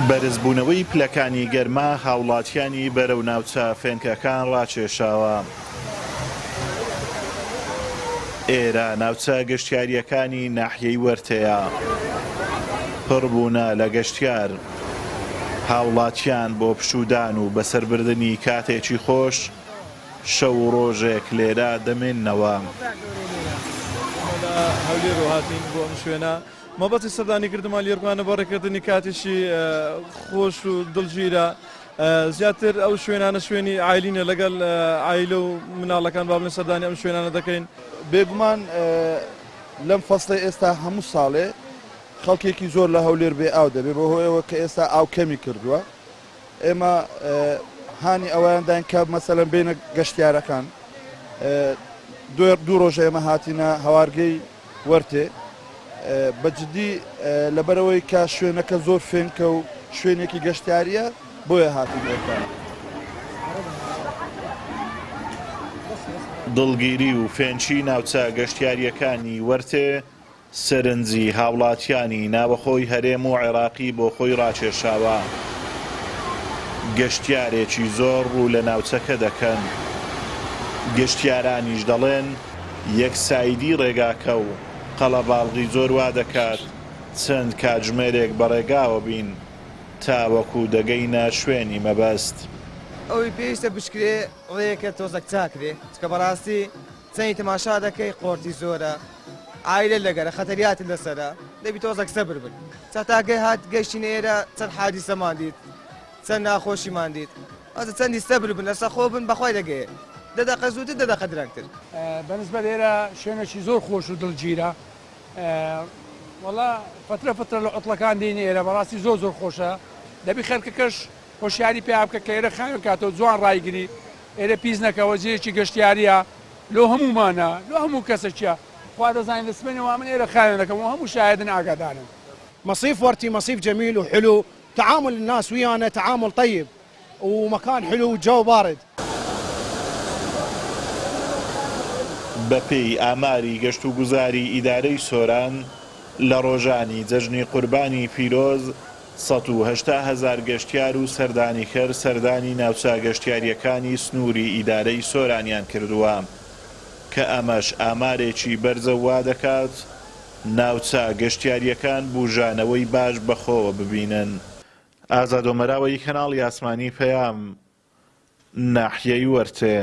بەرزبوونەوەی پلەکانی گەرما هاوڵاتیانی بەرەو ناوچە فێنکەکان ڕاکێشاوە. ئێرە ناوچە گەشتیارییەکانی ناحیەی وەرتێیە، پڕ بوونە لە گەشتیار. هاوڵاتیان بۆ پشوودان و بەسەربردنی کاتێکی خۆش شەو و ڕۆژێک لێرە دەمێننەوە. ئێمە لە هەولێرەوە هاتین بۆ ئەم شوێنە، مەبەستی سەردانیکردنمان لێرکانە بەڕێکردنی کاتێکی خۆش و دڵگیرە. زیاتر ئەو شوێنانە شوێنی عایلینە لەگەڵ عایلە و مناڵەکان با بڵێن سەردانی ئەم شوێنانە دەکەین. بێگومان لەم فەسڵەی ئێستا هەموو ساڵێ خەڵکێکی زۆر لە هەولێر بێ ئاو دەبێ بەهۆیەوە کە ئێستا ئاو کەمی کردووە ئێمە هانی ئەویان داین کە مەسەلەن بێنە گەشتیارەکان دوو ڕۆژە ئێمە هاتینە هەوارگەی وەرتێ بە جدی لەبەرئەوەی کە شوێنەکە زۆر فێنکە و شوێنێکی گەشتیارییە بۆیە هاتین ئێرە. دڵگیری و فێنکی ناوچە گەشتیارییەکانی وەرتێ سەرنجی هاوڵاتیانی ناوەخۆی هەرێم و عێراقی بۆ خۆی ڕاکێشاوە، گەشتیارێکی زۆر ڕوو لە ناوچەکە دەکەن، گەشتیارانیش دەڵێن یەک سایدی ڕێگاکە و قەڵەباڵغی زۆر وادەکات چەند کاتژمێرێک بەڕێگاوە بین تاوەکو دەگەینە شوێنی مەبەست. ئەوەی پێویستە بشکرێ ڕێیەکە تۆزەک چاکرێ چونکە بەڕاستی چەنی تەماشا دەکەی قۆرتی زۆرە عایلە لەگەرە خەتەریاتت لەسەرە دەبی تۆزەک سەبر بن چا تا گەی هات گەشتینە ئێرە چەند حادیسەمان دیت چەند ناخۆشیمان دیت ئەزە چەندی سەبر بن لەسەر خۆ بن بەخوای دەگەیە دە دەقە زووتر دە دەقە درەنگتر. بەنسبەت ئێرە شوێنێکی زۆر خۆش و دڵگیرە وەڵا فەترە فەترە لە عوتڵەکان دێینە ئێرە بەڕاستی زۆر زۆر خۆشە دەبی خەلکەکەش هۆشیاری پیا بکە کە ئێرە خاوێن کاتەوە جوان ڕایگری ئێرە پیس نەکەوە جێیەکی گەشتیاریە لۆ هەموومانە لۆ هەموو کەسەکیە خوا دەزانێ لە سبەینێوە من ئێرە خاوێن دەکەم و هەموو شاهێدن ئاگادارن. مصيف ورتي مصيف جميل وحلو تعامل الناس ويانا تعامل طيب ومكان حلو والجو بارد. بەپێی ئاماری گەشتوگوزاری ئیدارەی سۆران، لە ڕۆژانی جەژنی قوربانی پیرۆز 180,000 گەشتیار و سەردانیکەر سەردانی ناوچە گەشتیارییەکانی سنووری ئیدارەی سۆرانیان کردووە، کە ئەمەش ئامارێکی بەرزە و وادەکات ناوچە گەشتیارییەکان بوژانەوەی باش بەخۆوە ببینن. ئازاد ئۆمەراوەیی کەناڵی ئاسمانی پەیام، ناحیەی وەرتێ.